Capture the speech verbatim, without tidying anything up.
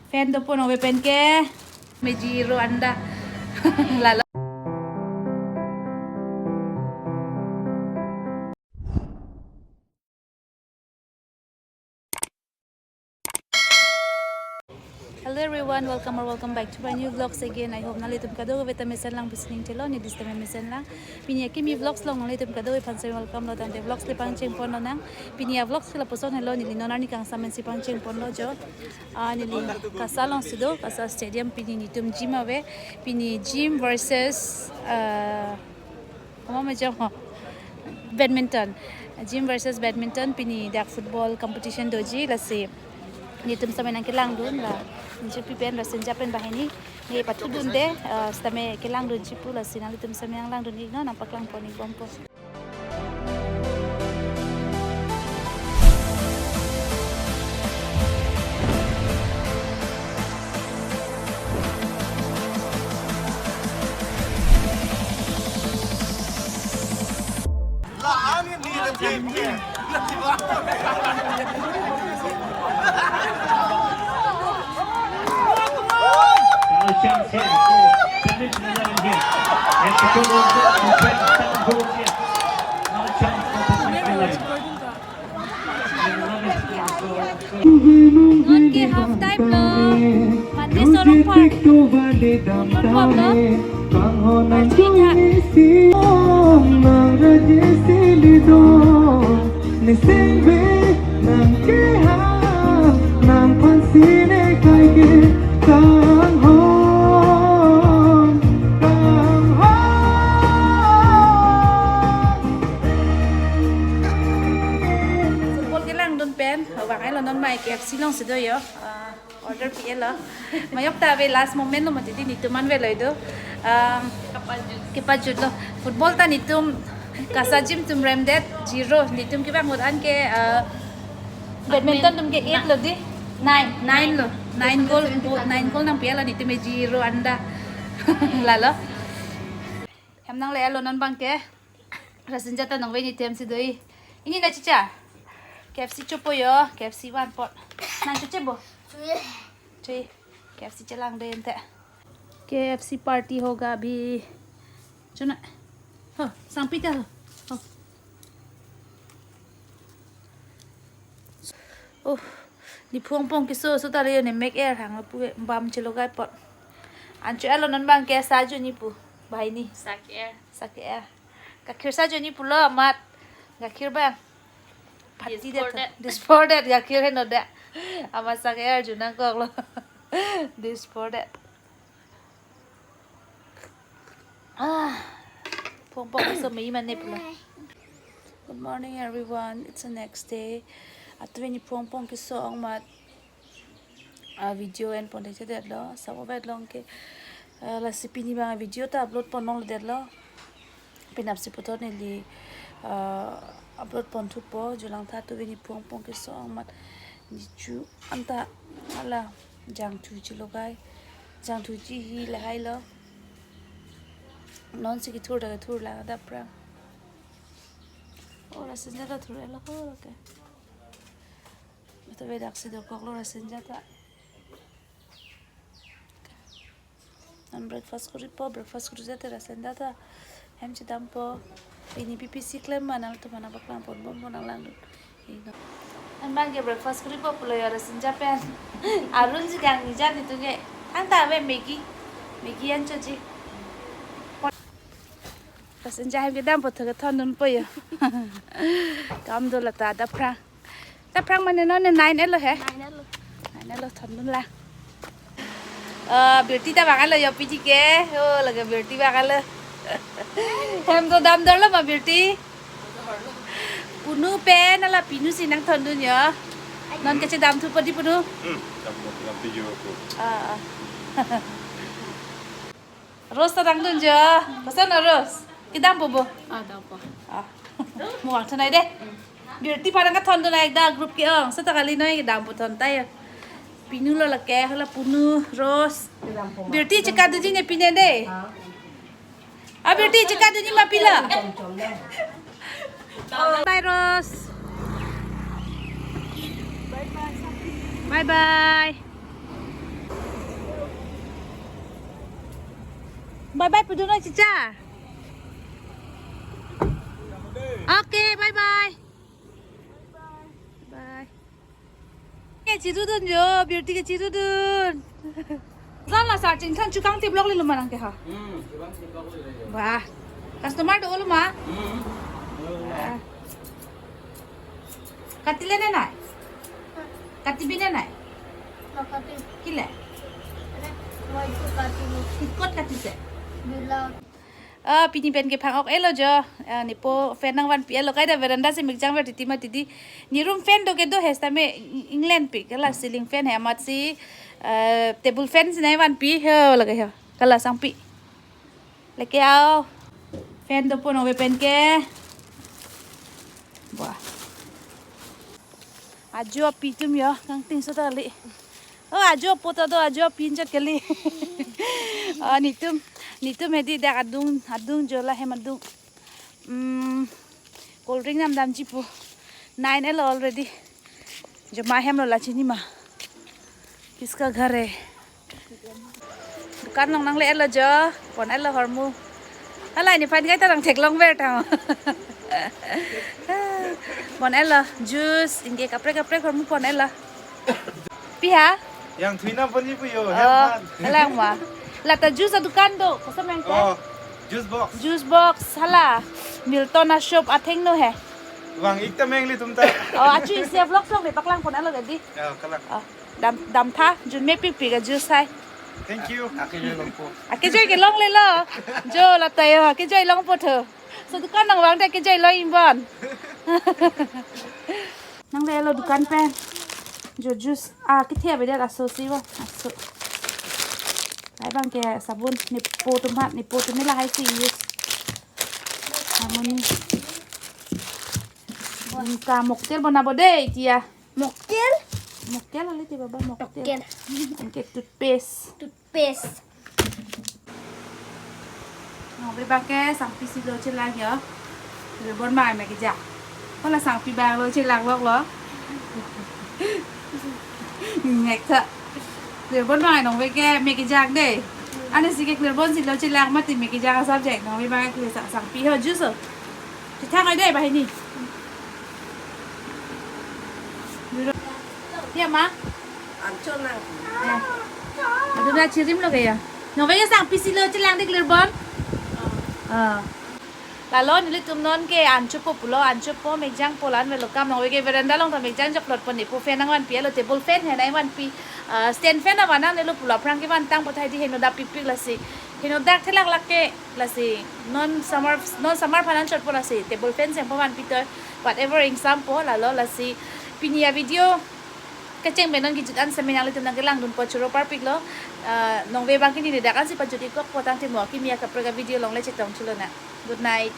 Fan dopo nove pen ke. Meji ro anda. Lalo. Hello everyone, welcome or welcome back to my new vlogs again. I hope nanglitum kadokave ta mesen lang pusi ning chelo, neli sitame mesen lang. Pini akimi vlogs along nanglitum kadokave aphan si welcome lo tangte vlogs le pangcheng pon lonang. Pini a vlogs ke lapuson helo, neli non arni kangsam pensi pangcheng ponlo jo. Ah, neli KASA alongsi do, KASA Stadium pini netum gym ave. Pini gym versus, ah, Komat ma jo ho? Badminton. Gym versus badminton, pini dak football competition doji lasi. Netum sitame nangkelangdun la. Ningje pi pen Rasinja pen banghini. Ne pathudunde, eh, sitame kelangdunji pu lasi nanglitum sitame nanglangdun-iknon, nangpaklang pon-ik bompo. Now a chance here for Badminton eleven here. And the goal, seven goals here. Now a chance for Badminton eleven. Non ke half time lo. Mande sorong par. Football lo. Arjita. Football kelangdun pen, vang-etlo non mai KFC alongsi do jo. Ah, order pi-etlo. Majok ta ave last moment lo mati di netum an avelo do. Um, kepajut. Kepajutlo. Football ta netum KASA gym atum remdet zero. Netum kevang ahut an ke, uh, badminton atum ke eight lo di. Nine, nine lo. Nine goal, nine goal nangpi-etlo netum ke zero anda. Lalo. Hem nangle-etlo non abang ke. Rasinja ta nangve ni tem si do-i. Ini na chicha. KFC chopo jo, KFC vanpo. Nang choche bo? Choche. KFC chelangdun te. KFC party hoga abhi. Chona. Ho, sangpi ta ho. Ho. Oh, nephu angbong keso so ta le jo ne mek-er hang lapu bam chelogai apot. An cho-etlo non abang ke sa jo ni pu. Banghini. Sa ke-er. Sa ke-er. Gakhir sa jo ni pulo amat. Gakhir abang. Pati det. Dispordet. Dispordet gakhir heno det. Amat sa ke-er jo nangkoklo. Dispordet. Ah. Phu angbong so mei mane pulo. Good morning everyone. It's the next day. Atuve nephu angbong keso amat. Ah, video en pon thekthedetlo, sabo vet long ke, ah, lasi pini abang video ta upload pon longledetlo. Penapsi puthot neli, ah, upload pon thupo, jo langtha atuve nephu angbong keso amat. Nechu anta hala jangthu chelogai. Jangthu chehi lahai lo. Non si kethur ta kethur la adap ra. Ora Rasinja ta thur-etlo ho ke. Atuve daksi dokoklo Rasinja ta. Non breakfast koripo, breakfast kori jate Rasinja ta hem chedampo. Pini P P C klem ma nangtum aphan nangpaklang pon bompo, nanglangdun-iknon. An abang ke breakfast koripo pulo jo Rasinja pen. Arun si kangni jan itu ke. Ang ta ave Maggi. Maggi an choji. Rasinja hem kedampo tho kethondunpo jo. Kam do lata adap ra. Adap ra mane non ne nine-etlo he? Nine-etlo. Nine-etlo, thondun lang. Eh, Birti ta vang-etlo jo pini ke. Oh, lake Birti vang-etlo. Hem do damdorlo ma Birti? Punu pen hala pinu si nangthondun jo. Non kachedam thupo di punu. Hmm, dampo, dampo jo ko. Ah, ah. Rose ta dangdun jo. Koson Rose? Kedampo bo? Ah, dampo. Ah. Mo vangthu nai de. Birti aphan nangkathondun nai da group ke-ong. Seta kali noi kedampo thon ta jo. Pinu lo lake, hala punu, Rose. Birti chekatdunji ne pine de. Ah, Birti chekatdunji ma pilo. Bye, Rose. Bye bye. Bye pudun o chicha. Okay, bye bye. Bye. Eh, chirudun jo, beauty ke chirudun. Lala sa chingthan chukang tip lok le luma nang ke ha. Hmm, chukang tip lok le. Wah. Customer do luma. Hmm. Wah. Katile ne nai? Katibi ne nai? Makati. Kile? Ane, wai tu kati ni. Ikot katise? Bila. Ah, pini pen ke phang ok-elo jo. Ah, nepo fan nangvanpi-elo, kaita veranda si mikjang ver titi ma titi. Ne room fan do kedo he sitame England pi ke la ceiling fan he amat si, eh, table fan si nangvanpi ho lake ho. Kala sangpi. Lake ao. Fan dopo nove pen ke. Wah. Ajo api atum jo, kangting so ta kali. Oh, ajo apo ta do, ajo api anchot kali. Oh, netum, netum hedi dak adung, adung jo, la hem adung. Hmm, cold drink nam damji pu. Nine-elo already. Jo ma hem lo la chini ma. Kiska ghar hai? Dukan along nangle-elo jo, pon-elo ahormu. Hala nephan kaita rang theklong ver tang. Pon-elo, juice, anke kaprek kaprek ahormu pon-elo. Pi ha? Yang thui nam ponji pu jo, oh, hem phan. Hala ma. Lata juice adukan do, koson nang ke? Oh, juice box. Juice box, hala. Milton ashop athengno he. Vang-ik ta meng ilitum ta. Oh, achu isi vlog along de paklang pon-elo jadi. Ya, kalang. Oh. Dam, damtha, jun mepik pik a juice hai. Thank you. Akejoi longpo. Akejoi kelonglelo. Jo lata jo, akejoi longpo tho. So dukan nangvang te akejoi long ingbon. Nangle-elo dukan pen. Jo juice, ah, kethe avedet aso si vo, aso. Lahai abang ke sabun, nepo atum hat, nepo atum lahai si use. Harmony. Anke mocktail bonabo dei, tia. Mocktail? Mocktail kali ti baba, mocktail. Mocktail. Anke toothpaste. Toothpaste. Nongve abang ke sangpi si lo chelang jo. Larbon mai me kejak. Hala sangpi abang lo chelang lok lo. Ngek ta. Larbon mai nongve ke me kejak dei. Ane si ke larbon si lo chelang mati me kejak asap jai. Nongve abang ke sang, sangpi ho juice ho. Chethang oi dei banghini. Ya ma? Ancho nang. Ya. Aduna chirim lo ke jo. Nongve ke sangpi si lo chelang dei larbon. Ah. Lalo nelitum non ke anchopo pulo, anchopo mekjangpo, la-an welcome. Nongve ke veranda along ta mekjang joklot pon, nepo fan nangvanpi-elo, table fan he nangvanpi. Ah, stand fan avan nangnelo pulo, aphrang kevantang apot hedi henodak pikpik lasi. Henodak thelaklak ke lasi. Non summer, non summer aphan anchotpo lasi. Table fan sengpo vanpi toi. Whatever ingsampo lalo lasi. Pini a-video kecheng pen non kejut an sitame nanglitum nangkelangdunpo, choro parpiklo. Ah, nongve abang ke neli dak ansi pajut-ik kokpo, tangte mo kimi akaprek a-video along le chetong chulonang. Good night.